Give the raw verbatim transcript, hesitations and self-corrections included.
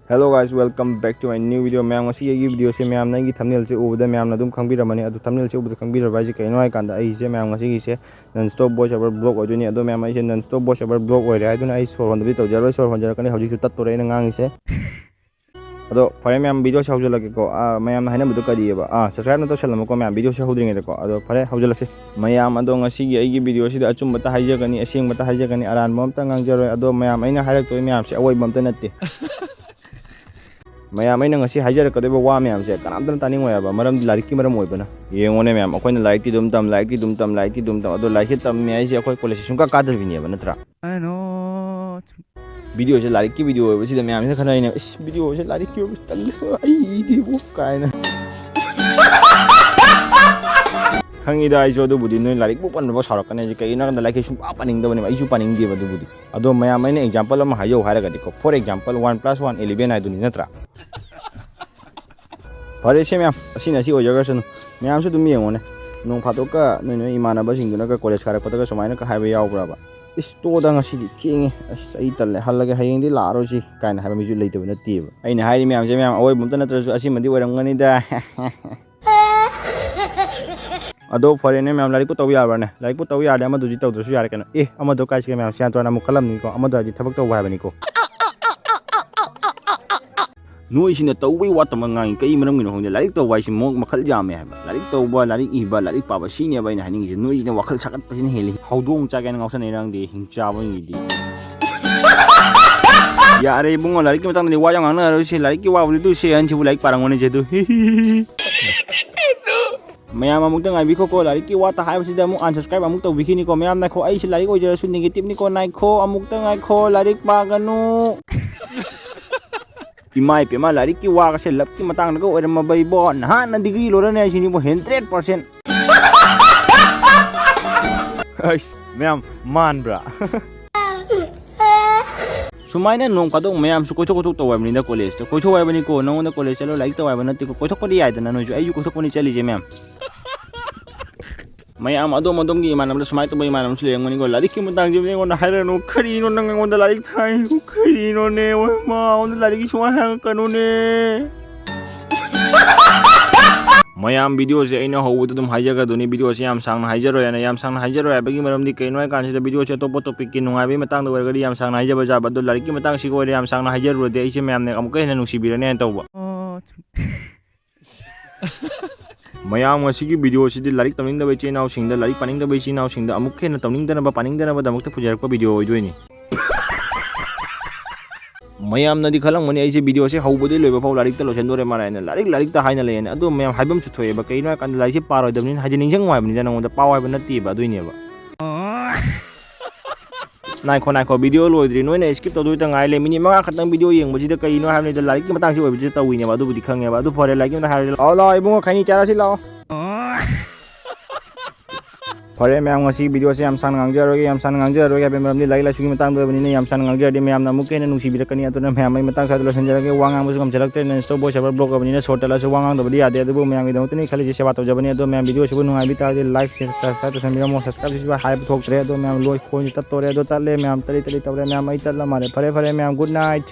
Hello guys, welcome back to my new video. ꯃꯌꯥꯝ, ꯉꯁꯤꯒꯤ ꯑꯩꯒꯤ ꯚꯤꯗꯤꯑꯣꯁꯦ ꯃꯌꯥꯝꯅ ꯑꯩꯒꯤ ꯊꯝꯅꯦꯜꯁꯦ ꯎꯕꯗ ꯃꯌꯥꯝꯅ ꯑꯗꯨꯝ ꯈꯪꯕꯤꯔꯝꯃꯅꯤ꯫ ꯑꯗꯨ ꯊꯝꯅꯦꯜꯁꯦ ꯎꯕꯗ ꯈꯪꯕꯤꯔꯕ ꯍꯥꯏꯁꯦ ꯀꯩꯅꯣ ꯍꯥꯏ ꯀꯥꯟꯗ, ꯑꯩꯁꯦ ꯃꯌꯥꯝ ꯉꯁꯤꯒꯤꯁꯦ non stop voice over vlog ꯑꯣꯏꯗꯣꯏꯅꯤ꯫ ꯑꯗꯣ ꯃꯌꯥꯝ, ꯑꯩꯁꯦ non stop voice over vlog ꯑꯣꯏꯔꯦ ꯍꯥꯏꯗꯨꯅ ꯑꯩ ꯁꯣꯔ ꯍꯣꯟꯗꯕꯤ ꯇꯧꯖꯔꯣꯏ꯫ ꯁꯣꯔ ꯍꯣꯟꯖꯔꯛꯀꯅꯤ, ꯍꯧꯖꯤꯛꯁꯨ ꯇꯠꯇꯣꯔꯦ ꯑꯩꯅ ꯉꯥꯡꯉꯤꯁꯦ꯫ ꯑꯗꯣ ꯐꯔꯦ ꯃꯌꯥꯝ, ꯚꯤꯗꯤꯑꯣꯁꯦ ꯍꯧꯖꯤꯜꯂꯛꯀꯦꯀꯣ꯫ ꯑꯥ, ꯃꯌꯥꯝꯅ ꯍꯥꯏꯅꯕꯗꯣ ꯀꯔꯤꯑꯕ? ꯑꯥ, subscribe ꯅ ꯇꯧꯁꯜꯂꯝꯃꯨꯀꯣ ꯃꯌꯥꯝ, ꯚꯤꯗꯤꯑꯣꯁꯦ ꯍꯧꯗ꯭ꯔꯤꯉꯩꯗꯀꯣ꯫ ꯑꯗꯣ ꯐꯔꯦ, ꯍꯧꯖꯤꯜꯂꯁꯤ꯫ ꯃꯌꯥꯝ, ꯑꯗꯣ ꯉꯁꯤꯒꯤ ꯑꯩꯒꯤ ꯚꯤꯗꯤꯑꯣꯁꯤꯗ ꯑꯆꯨꯝꯕꯇ ꯍꯥꯏꯖꯒꯅꯤ, ꯑꯁꯦꯡꯕꯇ ꯍꯥꯏꯖꯒꯅꯤ, ꯑꯔꯥꯟꯕ ꯑꯝꯇ ꯉꯥꯡꯖꯔꯣꯏ꯫ ꯑꯗꯣ ꯃꯌꯥꯝ, ꯑꯩꯅ ꯍꯥꯏꯔꯛꯇꯣꯏ ꯃꯌꯥꯝꯁꯦ ꯑꯋꯣꯏꯕ ꯑꯝꯇ ꯅꯠꯇꯦ꯫ ꯃꯌꯥꯝ, ꯑꯩꯅ ꯉꯁꯤ ꯍꯥꯏꯖꯔꯛꯀꯗꯣꯏꯕ ꯋꯥ ꯃꯌꯥꯝꯁꯦ ꯀꯅꯥꯝꯇꯅ ꯇꯥꯅꯤꯡꯉꯣꯏ ꯍꯥꯏꯕ, ꯃꯔꯝꯗꯤ ꯂꯥꯏꯔꯤꯛꯀꯤ ꯃꯔꯝ ꯑꯣꯏꯕꯅ꯫ ꯌꯦꯡꯉꯣꯅꯦ ꯃꯌꯥꯝ, ꯑꯩꯈꯣꯏꯅ ꯂꯥꯏꯔꯤꯛꯇꯤ ꯑꯗꯨꯝ ꯇꯝ, ꯂꯥꯏꯔꯤꯛꯇꯤ ꯑꯗꯨꯝ ꯇꯝ, ꯂꯥꯏꯔꯤꯛꯇꯤ ꯑꯗꯨꯝ ꯇꯝ, ꯑꯗꯣ ꯂꯥꯏꯔꯤꯛꯁꯦ ꯇꯝꯃꯦ ꯍꯥꯏꯁꯦ ꯑꯩꯈꯣꯏ ꯀꯣꯂꯦꯖꯁꯦ ꯁꯨꯡꯀꯥ ꯀꯥꯗ꯭ꯔꯤꯕꯅꯦꯕ, ꯅꯠꯇ꯭ꯔꯥ? ꯚꯤꯗꯤꯑꯣꯁꯦ ꯂꯥꯏꯔꯤꯛꯀꯤ ꯚꯤꯗꯤꯑꯣ ꯑꯣꯏꯕꯁꯤꯗ ꯃꯌꯥꯝꯁꯤꯅ ꯈꯟꯅꯔꯤꯅꯦ, "ꯏꯁ, ꯚꯤꯗꯤꯑꯣꯁꯦ ꯂꯥꯏꯔꯤꯛꯀꯤ ꯑꯣꯏꯕꯁꯤ ꯇꯜꯂꯦ, ꯑꯩ ꯏꯗꯦꯕꯨ" ꯀꯥꯏꯅ꯫ ꯈꯪꯉꯤꯗ ꯑꯩꯁꯨ ꯑꯗꯨꯕꯨꯗꯤ, ꯅꯣꯏ ꯂꯥꯏꯔꯤꯛꯄꯨ ꯄꯟꯕꯐꯥꯎ ꯁꯥꯎꯔꯛꯀꯅꯤ ꯍꯥꯏꯁꯦ꯫ ꯀꯩꯒꯤꯅꯣ ꯍꯥꯏ ꯀꯥꯟꯗ ꯂꯥꯏꯔꯤꯛꯁꯦ ꯁꯨꯡꯄꯥ ꯄꯥꯅꯤꯡꯗꯕꯅꯦꯕ, ꯑꯩꯁꯨ ꯄꯥꯅꯤꯡꯗꯦꯕ ꯑꯗꯨꯕꯨꯗꯤ꯫ ꯑꯗꯣ ꯃꯌꯥꯝ, ꯑꯩꯅ example ꯑꯃ ꯍꯥꯏꯖꯧ ꯍꯥꯏꯔꯒꯗꯤꯀꯣ, for example, one plus one eleven ꯍꯥꯏꯗꯨꯅꯤ, ꯅꯠꯇ꯭ꯔꯥ? ꯐꯔꯦꯁꯦ ꯃꯌꯥꯝ, ꯑꯁꯤꯅ ꯑꯁꯤ ꯑꯣꯏꯖꯈ꯭ꯔꯁꯅꯨ꯫ ꯃꯌꯥꯝꯁꯨ ꯑꯗꯨꯝ ꯌꯦꯡꯉꯣꯅꯦ, ꯅꯣꯡ ꯐꯥꯗꯣꯛꯀ ꯅꯣꯏ ꯅꯣꯏ ꯏꯃꯥꯟꯅꯕꯁꯤꯡꯗꯨꯅꯒ ꯀꯣꯂꯦꯖ ꯀꯥꯔꯛꯄꯗꯒ ꯁꯨꯃꯥꯏꯅꯒ ꯍꯥꯏꯕ ꯌꯥꯎꯕ꯭ꯔꯕ? "ꯏꯁ, ꯇꯣꯗ, ꯉꯁꯤꯗꯤ ꯊꯦꯡꯉꯦ, ꯑꯁ, ꯑꯩ ꯇꯜꯂꯦ, ꯍꯜꯂꯒꯦ, ꯍꯌꯦꯡꯗꯤ ꯂꯥꯛꯑꯔꯣꯏꯁꯤ" ꯀꯥꯏꯅ ꯍꯥꯏꯕ ꯃꯤꯁꯨ ꯂꯩꯇꯕ ꯅꯠꯇꯦꯕ꯫ ꯑꯩꯅ ꯍꯥꯏꯔꯤ ꯃꯌꯥꯝꯁꯦ ꯃꯌꯥꯝ ꯑꯋꯣꯏꯕ ꯑꯝꯇ ꯅꯠꯇ꯭ꯔꯁꯨ ꯑꯁꯤꯃꯗꯤ ꯑꯣꯏꯔꯝꯒꯅꯤꯗ꯫ ꯑꯗꯣ ꯐꯔꯦꯅꯦ ꯃꯌꯥꯝ, ꯂꯥꯏꯔꯤꯛꯄꯨ ꯇꯧ ꯌꯥꯕ꯭ꯔꯅꯦ? ꯂꯥꯏꯔꯤꯛꯄꯨ ꯇꯧ ꯌꯥꯔꯗꯤ ꯑꯃꯗꯨꯗꯤ ꯇꯧꯗ꯭ꯔꯁꯨ ꯌꯥꯔꯦ ꯀꯩꯅꯣ꯫ ꯑꯦ, ꯑꯃꯗꯣ ꯀꯥꯏꯁꯤꯒꯦ ꯃꯌꯥꯝ? ꯁꯦꯔꯥꯟ ꯇꯨꯔꯥꯟ ꯑꯃꯨꯛ ꯈꯜꯂꯝꯅꯤꯀꯣ, ꯑꯃꯗꯣ ꯍꯥꯏꯗꯤ ꯊꯕꯛ ꯇꯧꯕ ꯍꯥꯏꯕꯅꯤꯀꯣ꯫ ꯅꯣꯏꯁꯤꯅ ꯇꯧꯕꯩ ꯋꯥꯠꯇꯕ ꯉꯥꯡꯉꯤ, ꯀꯩ ꯃꯔꯝꯒꯤꯅꯣ ꯈꯪꯗꯦ꯫ ꯂꯥꯏꯔꯤꯛ ꯇꯧꯕ ꯍꯥꯏꯁꯤ ꯃꯑꯣꯡ ꯃꯈꯜ ꯌꯥꯝꯃꯦ ꯍꯥꯏꯕ꯫ ꯂꯥꯏꯔꯤꯛ ꯇꯧꯕ, ꯂꯥꯏꯔꯤꯛ ꯏꯕ, ꯂꯥꯏꯔꯤꯛ ꯄꯥꯕ, ꯁꯤꯅꯦꯕ ꯑꯩꯅ ꯍꯥꯏꯅꯤꯡꯉꯤꯁꯦ꯫ ꯅꯣꯏꯁꯤꯅ ꯋꯥꯈꯜ ꯁꯥꯒꯠꯄꯁꯤꯅ ꯍꯦꯜꯂꯤ꯫ ꯍꯧꯗꯣꯡ ꯆꯥꯒꯦꯅ ꯉꯥꯎꯁꯟꯅꯩꯔꯥ ꯈꯪꯗꯦ, ꯍꯤꯡ ꯆꯥꯕ ꯃꯤꯒꯤꯗꯤ꯫ ꯌꯥꯔꯦ ꯏꯕꯨꯡꯉꯣ, ꯂꯥꯏꯔꯤꯛꯀꯤ ꯃꯇꯥꯡꯗꯗꯤ ꯋꯥ ꯌꯥꯝ ꯉꯥꯡꯅꯔꯣꯏꯁꯦ꯫ ꯂꯥꯏꯔꯤꯛꯀꯤ ꯋꯥꯕꯨꯗꯤ ꯇꯣꯛꯁꯦ, ꯑꯍꯟꯁꯤꯕꯨ ꯂꯥꯏꯔꯤꯛ ꯄꯥꯔꯝꯒꯅꯤꯁꯦ ꯑꯗꯨ꯫ ꯃꯌꯥꯝ ꯑꯃꯨꯛꯇ ꯉꯥꯏꯕꯤꯈꯣꯀꯣ, ꯂꯥꯏꯔꯤꯛꯀꯤ ꯋꯥꯇ ꯍꯥꯏꯕꯁꯤꯗ ꯑꯃꯨꯛ unsubscribe ꯑꯃꯨꯛ ꯇꯧꯕꯤꯈꯤꯅꯤꯀꯣ꯫ ꯃꯌꯥꯝ ꯉꯥꯏꯈꯣ, ꯑꯩꯁꯦ ꯂꯥꯏꯔꯤꯛ ꯑꯣꯏꯖꯔꯁꯨ negative ꯅꯤꯀꯣ, ꯉꯥꯏꯈꯣ, ꯑꯃꯨꯛꯇ ꯉꯥꯏꯈꯣ, ꯂꯥꯏꯔꯤꯛ ꯄꯥꯒꯅꯨ꯫ ꯏꯃꯥ ꯏꯄꯦꯝꯃ, ꯂꯥꯏꯔꯤꯛꯀꯤ ꯋꯥꯒꯁꯦ ꯂꯞꯀꯤ ꯃꯇꯥꯡꯗꯒ ꯑꯣꯏꯔꯝꯃꯕ ꯏꯕꯣ, ꯅꯍꯥꯟꯅ degree ꯂꯣꯏꯔꯅꯤ ꯍꯥꯏꯁꯤꯅꯤꯕꯣ, hundred percent꯫ ꯑꯩꯁ, ꯃꯌꯥꯝ ꯃꯥꯟꯕ꯭ꯔꯥ? ꯁꯨꯃꯥꯏꯅ ꯅꯣꯡ ꯐꯥꯗꯣꯛ ꯃꯌꯥꯝꯁꯨ ꯀꯣꯏꯊꯣꯛ ꯀꯣꯏꯊꯣꯛ ꯇꯧ ꯍꯥꯏꯕꯅꯤꯗ ꯀꯣꯂꯦꯖꯇ꯫ ꯀꯣꯏꯊꯣꯛ ꯍꯥꯏꯕꯅꯤꯀꯣ, ꯅꯉꯣꯟꯗ ꯀꯣꯂꯦꯖ ꯆꯠꯂꯣ ꯂꯥꯏꯔꯤꯛ ꯇꯧ ꯍꯥꯏꯕ ꯅꯠꯇꯦꯀꯣ꯫ ꯀꯣꯏꯊꯣꯛꯄꯗꯤ ꯌꯥꯏꯗꯅ ꯅꯣꯏꯁꯨ, ꯑꯩꯁꯨ ꯀꯣꯏꯊꯣꯛꯄꯅꯤ ꯆꯠꯂꯤꯁꯦ ꯃꯌꯥꯝ꯫ ꯃꯌꯥꯝ ꯑꯗꯣꯝ ꯑꯗꯣꯝꯒꯤ ꯏꯃꯥꯟꯅꯕꯗ ꯁꯨꯃꯥꯏꯅ ꯇꯧꯕ ꯏꯃꯥꯟꯅꯕꯁꯨ ꯂꯩꯔꯝꯒꯅꯤꯀꯣ, ꯂꯥꯏꯔꯤꯛꯀꯤ ꯃꯇꯥꯡꯁꯤꯕꯨꯗꯤ ꯑꯩꯉꯣꯟꯗ ꯍꯥꯏꯔꯛꯑꯅꯨ꯫ ꯀꯔꯤꯅꯣ ꯅꯪ ꯑꯩꯉꯣꯟꯗ ꯂꯥꯏꯔꯤꯛ ꯊꯥꯏ? ꯀꯔꯤꯅꯣꯅꯦ? ꯃꯉꯣꯟꯗ ꯂꯥꯏꯔꯤꯛꯀꯤ ꯁꯨꯃꯥꯏꯅ ꯍꯥꯏꯔꯛꯀꯅꯨꯅꯦ꯫ ꯃꯌꯥꯝ, ꯚꯤꯗꯤꯑꯣꯁꯦ ꯑꯩꯅ ꯍꯧꯕꯗ ꯑꯗꯨꯝ ꯍꯥꯏꯖꯈ꯭ꯔꯗꯨꯅꯤ, ꯚꯤꯗꯤꯑꯣꯁꯦ ꯌꯥꯝ ꯁꯥꯡꯅ ꯍꯥꯏꯖꯔꯣꯏ ꯍꯥꯏꯅ꯫ ꯌꯥꯝ ꯁꯥꯡꯅ ꯍꯥꯏꯖꯔꯣꯏ ꯍꯥꯏꯕꯒꯤ ꯃꯔꯝꯗꯤ ꯀꯩꯅꯣ ꯍꯥꯏ ꯀꯥꯟꯁꯤꯗ, ꯚꯤꯗꯤꯑꯣꯁꯦ ꯑꯇꯣꯞꯄ ꯇꯣꯄꯤꯛꯀꯤ ꯅꯨꯡꯉꯥꯏꯕꯒꯤ ꯃꯇꯥꯡꯗ ꯑꯣꯏꯔꯒꯗꯤ ꯌꯥꯝ ꯁꯥꯡꯅ ꯍꯥꯏꯖꯕ ꯌꯥꯕ, ꯑꯗꯣ ꯂꯥꯏꯔꯤꯛꯀꯤ ꯃꯇꯥꯡꯁꯤꯒ ꯑꯣꯏꯔꯦ ꯌꯥꯝ ꯁꯥꯡꯅ ꯍꯥꯏꯖꯔꯨꯔꯗꯤ ꯑꯩꯁꯦ ꯃꯌꯥꯝꯅ ꯑꯃꯨꯛꯀ ꯍꯦꯟꯅ ꯅꯨꯡꯁꯤꯕꯤꯔꯅꯤ ꯍꯥꯏꯅ ꯇꯧꯕ꯫ ꯃꯌꯥꯝ, ꯉꯁꯤꯒꯤ ꯚꯤꯗꯤꯑꯣꯁꯤꯗꯤ ꯂꯥꯏꯔꯤꯛ ꯇꯝꯅꯤꯡꯗꯕ ꯏꯆꯤꯟ ꯏꯅꯥꯎꯁꯤꯡꯗ, ꯂꯥꯏꯔꯤꯛ ꯄꯥꯅꯤꯡꯗꯕ ꯏꯆꯤꯟ ꯏꯅꯥꯎꯁꯤꯡꯗ ꯑꯃꯨꯛꯀ ꯍꯦꯟꯅ ꯇꯧꯅꯤꯡꯗꯅꯕ, ꯄꯥꯅꯤꯡꯗꯅꯕꯗꯃꯛꯇ ꯄꯨꯖꯔꯛꯄ ꯚꯤꯗꯤꯑꯣ ꯑꯣꯏꯗꯣꯏꯅꯤ꯫ ꯃꯌꯥꯝꯅꯗꯤ ꯈꯜꯂꯝꯒꯅꯤ ꯑꯩꯁꯦ ꯚꯤꯗꯤꯑꯣꯁꯦ ꯍꯧꯕꯗꯒꯤ ꯂꯣꯏꯕ ꯐꯥꯎ ꯂꯥꯏꯔꯤꯛꯇ ꯂꯣꯏꯁꯤꯟꯗꯣꯔꯦ ꯃꯥꯔꯥꯏꯅ, ꯂꯥꯏꯔꯤꯛ, ꯂꯥꯏꯔꯤꯛꯇ ꯍꯥꯏꯅ ꯂꯩꯌꯦꯅ꯫ ꯑꯗꯨ ꯃꯌꯥꯝ, ꯍꯥꯏꯐꯝꯁꯨ ꯊꯣꯛꯑꯦꯕ, ꯀꯩꯅꯣ ꯍꯥꯏꯀꯥꯟꯗ ꯂꯥꯏꯔꯤꯛꯁꯦ ꯄꯥꯔꯣꯏꯗꯕꯅꯤꯅ, ꯍꯥꯏꯗꯤ ꯅꯤꯡꯁꯤꯡꯉꯨ ꯍꯥꯏꯕꯅꯤꯗ ꯅꯉꯣꯟꯗ, ꯄꯥꯎ ꯍꯥꯏꯕ ꯅꯠꯇꯦꯕ, ꯑꯗꯨꯏꯅꯦꯕ꯫ ꯅꯥꯏꯈꯣ, ꯅꯥꯏꯈꯣ, ꯚꯤꯗꯤꯑꯣ ꯂꯣꯏꯗ꯭ꯔꯤ, ꯅꯣꯏꯅ skip ꯇꯧꯗꯣꯏꯇ ꯉꯥꯏ ꯂꯩ꯫ ꯃꯤꯅꯤꯠ ꯃꯉꯥ ꯈꯛꯇꯪ ꯚꯤꯗꯤꯑꯣ ꯌꯦꯡꯕꯁꯤꯗ ꯀꯩꯅꯣ ꯍꯥꯏꯕꯅꯤꯗ, ꯂꯥꯏꯔꯤꯛꯀꯤ ꯃꯇꯥꯡꯁꯤ ꯑꯣꯏꯕꯁꯤꯗ ꯇꯧꯋꯤꯅꯦꯕ, ꯑꯗꯨꯕꯨꯗꯤ ꯈꯪꯉꯦꯕ꯫ ꯑꯗꯨ ꯐꯔꯦ, ꯂꯥꯏꯔꯤꯛꯀꯤ ꯃꯇꯥꯡ ꯍꯥꯏꯔꯗꯤ, ꯂꯥꯛꯑꯣ, ꯂꯥꯛꯑꯣ, ꯏꯕꯨꯡꯉꯣ, ꯈꯩꯅꯤ ꯆꯥꯔꯁꯤ, ꯂꯥꯛꯑꯣ꯫ ꯐꯔꯦ ꯃꯌꯥꯝ, ꯉꯁꯤ ꯚꯤꯗꯤꯑꯣꯁꯦ ꯌꯥꯝ ꯁꯥꯡꯅ ꯉꯥꯡꯖꯔꯔꯣꯏꯒꯦ, ꯌꯥꯝ ꯁꯥꯡꯅ ꯉꯥꯡꯖꯔꯔꯣꯏꯒꯦ ꯍꯥꯏꯕꯒꯤ ꯃꯔꯝꯗꯤ ꯂꯥꯏꯔꯤꯛ ꯂꯥꯏꯁꯨꯒꯤ ꯃꯇꯥꯡꯗ ꯑꯣꯏꯕꯅꯤꯅ, ꯌꯥꯝ ꯁꯥꯡꯅ ꯉꯥꯡꯖꯔꯗꯤ ꯃꯌꯥꯝꯅ ꯑꯃꯨꯛꯀ ꯍꯦꯟꯅ ꯅꯨꯡꯁꯤꯕꯤꯔꯛꯀꯅꯤ꯫ ꯑꯗꯨꯅ ꯃꯌꯥꯝ, ꯑꯩ ꯃꯇꯥꯡ ꯁ꯭ꯋꯥꯏꯗ ꯂꯣꯏꯁꯤꯟꯖꯔꯒꯦ꯫ ꯋꯥ ꯉꯥꯡꯕꯁꯨ ꯉꯝꯖꯔꯛꯇ꯭ꯔꯦ, ꯅꯟ ꯁ꯭ꯇꯣꯞ ꯚꯣꯏꯁ ꯑꯣꯚꯔ ꯕ꯭ꯂꯣꯛ ꯑꯣꯏꯕꯅꯤꯅ ꯁꯣꯔꯠ ꯇꯠꯂꯁꯨ ꯋꯥ ꯉꯥꯡꯗꯕꯗꯤ ꯌꯥꯗꯦ꯫ ꯑꯗꯨꯕꯨ ꯃꯌꯥꯝꯒꯤꯗꯃꯛꯇꯅꯤ ꯈꯜꯂꯤꯁꯦ, ꯁꯦꯕꯥ ꯇꯧꯖꯕꯅꯤ꯫ ꯑꯗꯣ ꯃꯌꯥꯝ, ꯚꯤꯗꯤꯑꯣꯁꯤꯕꯨ ꯅꯨꯡꯉꯥꯏꯕꯤ ꯇꯥꯔꯗꯤ ꯂꯥꯏꯛ, ꯁꯤꯌꯔ, ꯁꯕꯁꯀ꯭ꯔꯥꯏꯕ ꯇꯧꯁꯟꯕꯤꯔꯝꯃꯣ꯫ ꯁꯕꯁꯀ꯭ꯔꯥꯏꯕꯁꯤꯁꯨ ꯍꯥꯏꯕ ꯊꯣꯛꯇ꯭ꯔꯦ꯫ ꯑꯗꯣ ꯃꯌꯥꯝ, ꯂꯣꯏ ꯐꯣꯟꯁꯤ ꯇꯠꯇꯣꯔꯦ꯫ ꯑꯗꯣ ꯇꯠꯂꯦ ꯃꯌꯥꯝ, ꯇꯠꯂꯤ ꯇꯠꯂꯤ ꯇꯧꯔꯦ ꯃꯌꯥꯝ, ꯑꯩ ꯇꯠꯂ ꯃꯥꯜꯂꯦ꯫ ꯐꯔꯦ ꯐꯔꯦ ꯃꯌꯥꯝ, ꯒꯨꯗ ꯅꯥꯏꯠ꯫